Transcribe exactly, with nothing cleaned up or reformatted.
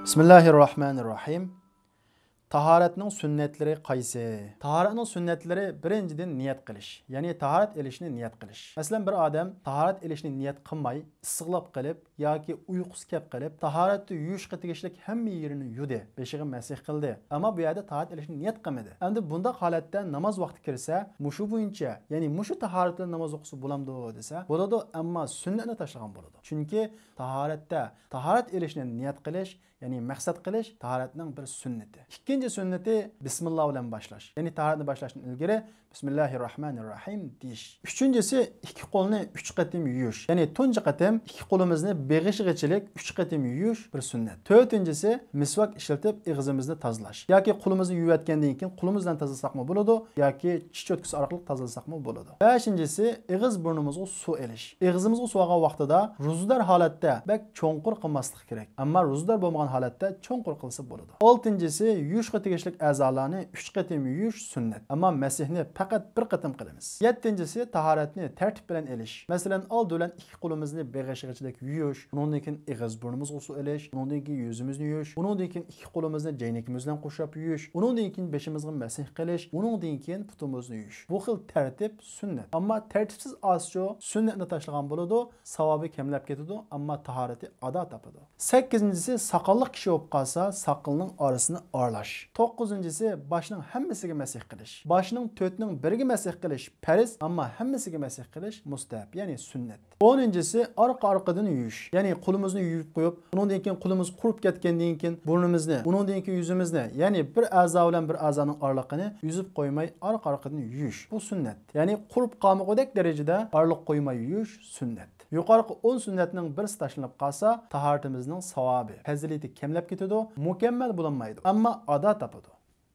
بىسمىللاھىررەھمانىررەھىم. تاھارەتنىڭ سۈننەتلىرى قايسى؟ تاھارەتنىڭ سۈننەتلىرى، بىرىنچىدىن، نىيەت قىلىش، يەنى تاھارەت ئېلىشنى نىيەت قىلىش. مەسىلەن، بىر ئادەم تاھارەت ئېلىشنى نىيەت قىلماي، ئىسسىقلاپ قېلىپ ياكى ئۇيقۇسى كەپ قېلىپ، تاھارەتتە يۇيۇشقا تېگىشلىك ھەممە يېرىنى يۇدى، بېشىغا مەسىھ قىلدى، ئەمما بۇ يەردە تاھارەت ئېلىشنى نىيەت قىلمىدى. ئەمدى بۇنداق ھالەتتە ناماز ۋاقتى كىرسە، مۇشۇ بويىچە، يەنى مۇشۇ تاھارەت بىلەن ناماز ئوقۇسا بولامدۇ دېسە، بولىدۇ، ئەمما سۈننەتنى تاشلىغان بولىدۇ. چۈنكى تاھارەتتە تاھارەت ئېلىشنى نىيەت قىلىش، يەنى مەقسەت قىلىش تاھارەتنىڭ بىر سۈننىتى. ئىككىنچى سۈننىتى بىسمىللا بىلەن باشلاش. يەنى تاھارەتنى باشلاشتىن ئىلگىرى بىسمىللاھىررەھمانىررەھىم دېيىش. ئۈچىنچىسى، ئىككى قولنى ئۈچ قېتىم يۇيۇش. يەنى تۇنجى قېتىم ئىككى قولىمىزنى بېغىشىغىچىلىك ئۈچ قېتىم يۇيۇش بىر سۈننەت. تۆتىنچىسى، مىسۋاك ئىشلىتىپ ئېغىزىمىزنى تازىلاش. ياكى قولىمىزنى يۇيۇۋەتكەندىن كېيىن قولىمىز بىلەن تازىلىساقمۇ بولىدۇ، ياكى چىش چوتكىسى ئارقىلىق تازىلىساقمۇ بولىدۇ. بەشىنچىسى، ئېغىز بۇرنىمىزغا سۇ ئېلىش. ئېغىزىمىزغا سۇ ئالغان ۋاقتىدا روزىدار ھالەتتە بەك چوڭقۇر قىلماسلىق كېرەك. ئەمما روزىدار بولمىغان ھالەتتە چوڭقۇر قىلسا بولىدۇ. ئالتىنچىسى، يۇيۇشقا تېگىشلىك ئەزالارنى ئۈچ قېتىم يۇيۇش سۈننەت. ئەمما مەسىھنى پەقەت بىر قېتىم قىلىمىز. يەتتىنچىسى، تاھارەتنى تەرتىپ بىلەن ئېلىش. مەسىلەن، ئالدى بىلەن ئىككى قولىمىزنى بېغىشىغىچىلىك يۇيۇش، ئۇنىڭدىن كېيىن ئېغىز بۇرنىمىزغا سۇ ئېلىش، ئۇنىڭدىن كېيىن يۈزىمىزنى يۇيۇش، ئۇنىڭدىن كېيىن ئىككى قولىمىزنى جەينىكىمىز بىلەن قورشاپ يۇيۇش، ئۇنىڭدىن كېيىن بېشىمىزغا مەسىھ قىلىش، ئۇنىڭدىن كېيىن پۇتىمىزنى يۇيۇش. بۇ خىل تەرتىپ سۈننەت. ئەمما تەرتىپسىز ئازچۇ سۈننەتنى تاشلىغان بولىدۇ، ساۋابى كەملەپ كېتىدۇ، ئەمما تاھارىتى ئادا تاپىدۇ. سەككىزىنچىسى، ساقاللىق كىشى بولۇپ قالسا، ساقىلىنىڭ ئارىسىنى ئارىلاش. توققۇزىنچىسى، باشنىڭ ھەممىسىگە مەسىھ قىلىش. باشنىڭ تۆتنىڭ بىرىگە مەسىھ قىلىش پەرز، ئەمما ھەممىسىگە مەسىھ قىلىش مۇستەھەب، يەنى سۈننەت. ئونىنچىسى، ئارقا-ئارقىدىن يۇيۇش. يەنى قولىمىزنى يۇيۇپ قويۇپ، ئۇنىڭدىن كېيىن قولىمىز قۇرۇپ كەتكەندىن كېيىن بۇرنىمىزنى، ئۇنىڭدىن كېيىن يۈزىمىزنى، يەنى بىر ئەزا بىلەن بىر ئەزانىڭ ئارىلىقىنى ئۈزۈپ قويماي ئارقا-ئارقىدىن يۇيۇش. بۇ سۈننەت. يەنى قۇرۇپ قالمىغۇدەك دەرىجىدە ئارىلىق قويماي يۇيۇش سۈننەت. يۇقىرىقى ئون سۈننەتنىڭ بىرسى تاشلىنىپ قالسا، تاھارىتىمىزنىڭ ساۋابى، پەزىلىتى كەملەپ كېتىدۇ، مۇكەممەل بولالمايدۇ، ئەمما ئادا تاپىدۇ.